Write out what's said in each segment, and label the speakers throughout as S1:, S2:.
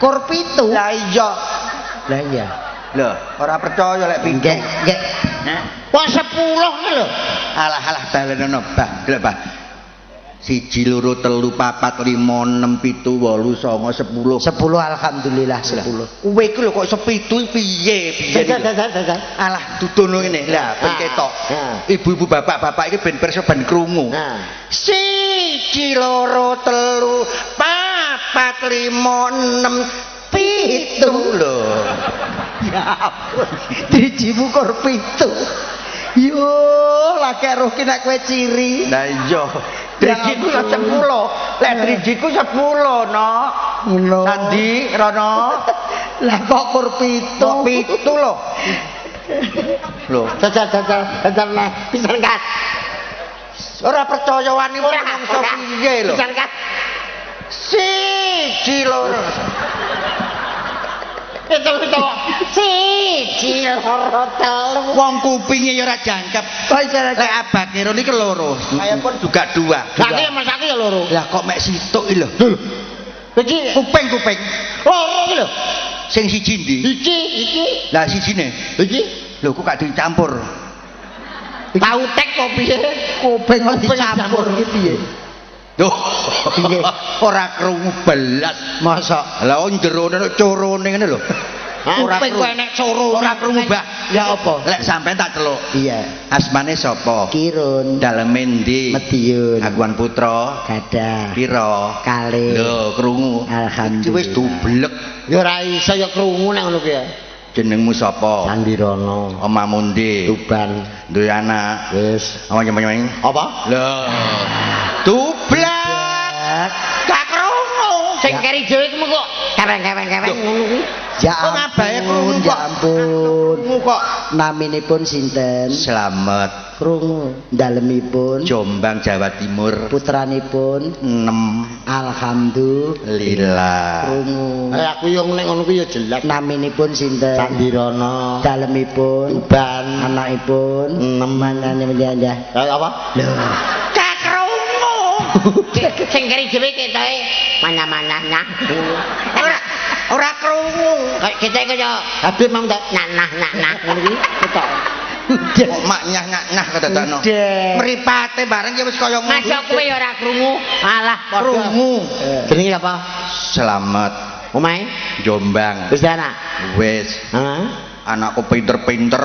S1: Kur 7.
S2: Lah iya.
S1: Lah iya.
S2: Lho, ora percaya lek 7.
S1: Nggih, nggih.
S3: Wong 10 ki lho.
S2: Alah alah balenono, Bah. Lho, Bah. 1 2 3 4 5 6 7 8 9 10.
S1: 10 alhamdulillah 10.
S2: Kowe iki lho kok sepitu piye piye. Alah dudono ngene. Lah ben ketok. Ibu-ibu bapak-bapak iki ben pirsa ben krungu. 1 2 3 4 5 6 7 lho.
S1: Ya ampun. Drijimu kur 7. Yo, lagi roh ki nek kowe ciri.
S2: Lah iya. Drijiku
S1: Ya
S2: 10. Lek drijiku 10 no.
S1: Ngono.
S2: Sandi Rono.
S1: Lah kok kur 7?
S2: Kok 7 lho. Lho,
S3: Jajal jajal jajal nah pisan kas.
S2: Ora percaya wani
S3: Ora
S2: mangsa piye lho.
S3: Pisan kas.
S2: 1 2.
S3: Pitu pitu. 1 2 3.
S2: Wong kupinge ya ora jangkep.
S1: Kok iso ora
S2: Lek Abah Kero niki loro. Saya pun juga 2.
S3: Lah ki Mas aku ya loro.
S2: Lah kok mek situk iki lho.
S3: Iki
S2: Kuping-kuping.
S3: loro iki lho.
S2: Sing siji ndi?
S3: Iki iki
S2: Lah sijine.
S3: iki
S2: Lho kok gak dicampur.
S3: tau tek kok piye?
S1: Kuping kok
S3: Kuping
S1: dicampur
S3: dicampur.
S1: ki piye?
S2: Duh.
S1: Piye?
S2: Ora krungu belas.
S1: Mosok
S2: Lah oh jerone nek corone ngene lho. Ora
S3: Kuping kok enek coro.
S2: Ora krungu, Mbah.
S1: Ya apa?
S2: Lek sampean tak celuk.
S1: Iya.
S2: Asmane sapa?
S1: Kirun.
S2: Daleme ndi?
S1: Mediun.
S2: Aguan Putra.
S1: Gadah.
S2: Pira?
S1: Kalih.
S2: Lho, krungu.
S1: Alhamdulillah.
S2: Iki wis dublek.
S3: Ya ora iso ya krungu nek ngono ki ya.
S2: Jenengmu sapa?
S3: Sandirono.
S2: Omamu ndi?
S3: Tuban.
S2: Duwe anak.
S3: Wis.
S2: Apa nyemeng-nyemeng?
S3: Apa?
S2: Lho. Dublek. Gak krungu.
S3: Sing keri dhewe iku kok keweng-keweng-keweng ngono kuwi.
S1: Ya
S2: Kok ngabahe krungu
S1: ampun, ya
S2: kok?
S1: ampun.
S2: Krungu kok.
S1: Naminipun sinten?
S2: Slamet.
S1: Krungu. Dalemipun
S2: Jombang Jawa Timur
S1: putranipun
S2: 6
S1: alhamdulillah.
S2: Lila.
S1: Krungu.
S3: Eh aku yo nek ngono kuwi ya jelas.
S1: Naminipun sinten?
S3: Sandirono.
S1: Dalemipun
S3: Tuban.
S1: anakipun
S3: 6.
S1: manane menjajah.
S3: Eh apa?
S1: Lho,
S2: Gak krungu.
S3: Sing keri dhewe ketoke mana-mana nah.
S2: Ora ora krungu.
S3: Kayak ketoke kaya Habib mau tak nah nah nah ngono kuwi ketok.
S2: Kok mak nyah nyah nyah kedadakno.
S1: Udah.
S2: Mripate bareng ya wis kaya ngono.
S3: Masa kowe ya ora krungu? Alah padha.
S2: Krungu.
S3: Jenenge apa?
S2: Slamet
S3: Omahe?
S2: Jombang.
S3: Wis anak.
S2: Wis
S3: Heeh.
S2: anakku pinter-pinter.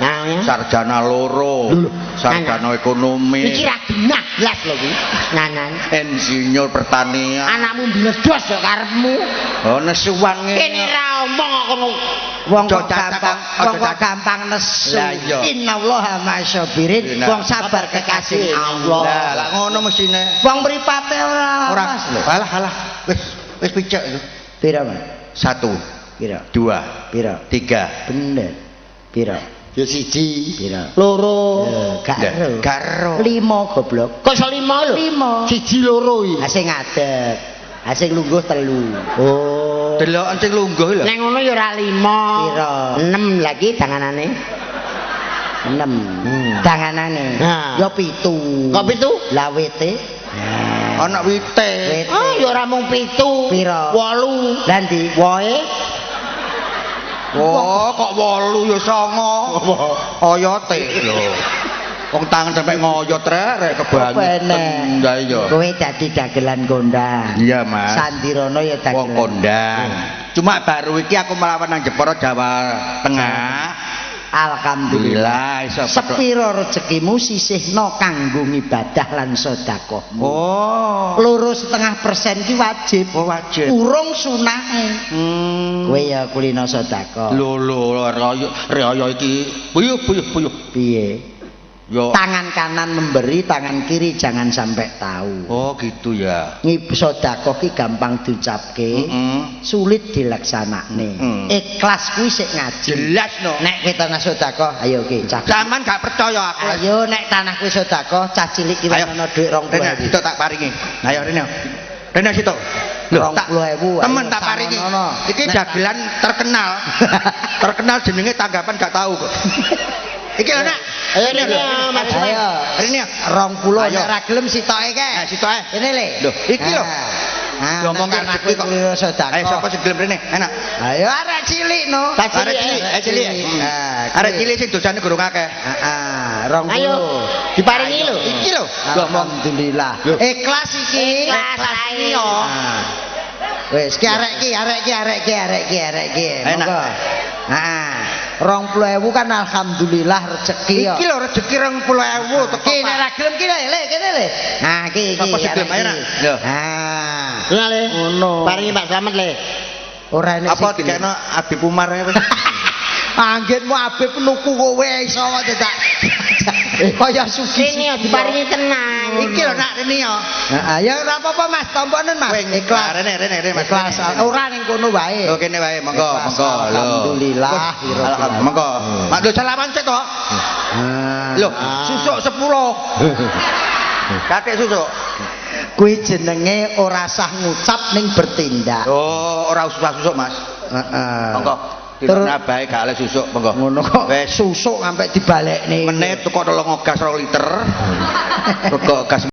S3: Nah, ya.
S2: Sarjana loro, sarjana ekonomi,
S3: Iki ra genah blas lho kuwi. Nanan.
S2: insinyur pertanian.
S3: Anakmu mbledos kok karepmu.
S2: Oh nesuan ngene.
S3: Kene ra omong kok kono.
S1: Wong kok
S2: Ojo cacak
S1: gampang,
S2: kok, ojo
S1: wong kok
S2: cacak.
S1: gampang nesu.
S2: Lah iya.
S1: Innallaha ma'asyabirin.
S2: Nah.
S1: Wong sabar kekasih Allah.
S2: Lah, lah ngono mesine.
S1: Wong mripate ora
S2: Ora.
S1: lawas lho.
S2: Alah alah. Wis wis picek itu.
S1: Pira, Mas?
S2: 1,
S1: Pira?
S2: 2,
S1: Pira?
S2: 3.
S1: Bener. Pira?
S3: Ya siji,
S1: Pira?
S3: loro.
S1: Gak
S2: Lah,
S1: ero.
S2: gak ero.
S1: 5 goblok.
S3: Kok iso 5 lho?
S1: 5.
S3: Siji loro iki.
S1: Ha sing ngadeg. Ha sing lungguh 3.
S3: Oh.
S2: Deloken sing lungguh lho.
S3: Nek ngono ya ora 5.
S1: Pira?
S3: 6 lagi tanganane.
S1: 6. Tanganane.
S3: Nah.
S1: Ya 7.
S3: Kok 7?
S1: Lah wite.
S2: Ana wite.
S1: Wite.
S3: Oh, ya ora mung 7.
S1: Pira?
S3: 8.
S1: Lah ndi?
S3: Woe.
S2: Oh, kok 8 ya 9. Oyote lho. Wong tangan sampe ngoyot rek rek kebangetan. Lah iya.
S1: Kowe dadi dagelan kondang.
S2: Iya, Mas.
S1: Sandirono ya dagelan.
S2: Wong kondang. Cuma baru iki aku melawan nang Jepara Jawa Tengah.
S1: Alhamdulillah.
S2: Alhamdulillah iso petok.
S1: Sepiro rezekimu sisihno kanggo ngibadah lan sedekahmu.
S2: Oh.
S1: 2,5% ki wajib.
S2: Oh, wajib.
S1: Urung sunahe. Kowe ya kulino sedekah.
S2: Lho lho raya raya iki puyuh puyuh puyuh.
S1: Piye?
S2: Yo.
S1: Tangan kanan memberi, tangan kiri jangan sampai tahu.
S2: Oh gitu ya.
S1: Ngib sedekah ki gampang diucapke, sulit dilaksanakne. Ikhlas kuwi sik ngaji.
S2: Jelas no.
S1: Nek kowe tanah sedekah, ayo ki cah.
S2: Zaman gak percaya aku.
S1: Ayo nek tanah kuwi sedekah, cah cilik ki
S2: Ayo.
S1: ana dhuwit
S2: Rene,
S1: 20.000.
S2: sitok tak paringi. Ayo Rene. Rene sitok. Lho, tak
S1: 20.000.
S2: Temen
S1: ayo,
S2: tak paringi.
S1: samono.
S2: Iki
S1: Nek-
S2: dagelan terkenal. Terkenal jenenge tanggapan gak tahu kok. Iki lho nak.
S3: Ayo Rene, Mas.
S1: Ayo.
S2: Rene.
S1: 20
S2: Ayo.
S1: nek ra gelem sitoke ke.
S2: Nah, sitoke.
S1: Ini le.
S2: Lho, iki lho.
S1: Ah,
S2: Diomongke
S1: nek
S2: rezeki kok.
S1: kuwi sedekah.
S2: Ayo sapa sing gelem rene? Enak.
S1: Ayo arek cilik no.
S2: Arek cilik, arek cilik.
S1: Ah,
S2: Arek cilik sing dosane gurung akeh.
S1: Heeh, 20.
S3: Ayo, diparingi lho.
S2: Iki lho, diomong.
S1: Alhamdulillah. Ikhlas iki.
S3: Ikhlas ae.
S2: yo.
S1: Ah. Wis, ki arek ki, arek ki, arek ki, arek ki, arek ki.
S2: Enak.
S1: Monggo. Heeh. 20.000 kan alhamdulillah rezeki yo.
S2: Iki lho rezeki 20.000 teko.
S1: Ki nek ra gelem ki le, kene le. Nah, ki iki.
S2: Sapa sing gelem ayo nak? Lho.
S1: Ah.
S3: Lho le.
S1: Ngono.
S3: Paringi Pak Slamet le.
S1: Ora enek
S2: Apa dikekno Habib Umar ae wis.
S1: Anggitmu Habib nuku kowe iso kok dadak. Kaya sugih.
S3: Sini yo diparingi tenan.
S2: Iki lho nak rene yo.
S1: Heeh, ya ora apa-apa Mas, tomponen Mas. Ikhlas.
S2: Rene rene rene Mas.
S1: Ikhlas. Ora ning kono wae.
S2: Lho kene wae monggo
S1: Ikhlas.
S2: monggo. Lho.
S1: Alhamdulillah.
S2: Alhamdulillah monggo. Mak lho salaman sik to.
S1: Ah.
S2: Lho, susuk 10. Katik susuk.
S1: Kuwi jenenge ora sah ngucap ning bertindak.
S2: Oh, ora usah susuk, Mas.
S1: Heeh.
S2: Monggo.
S1: Terus
S2: Terus bae gak oleh susuk, monggo.
S1: ngono kok
S2: Wis.
S1: susuk sampai dibalekne.
S2: Menit teko tolong gas 2 liter. Rego gas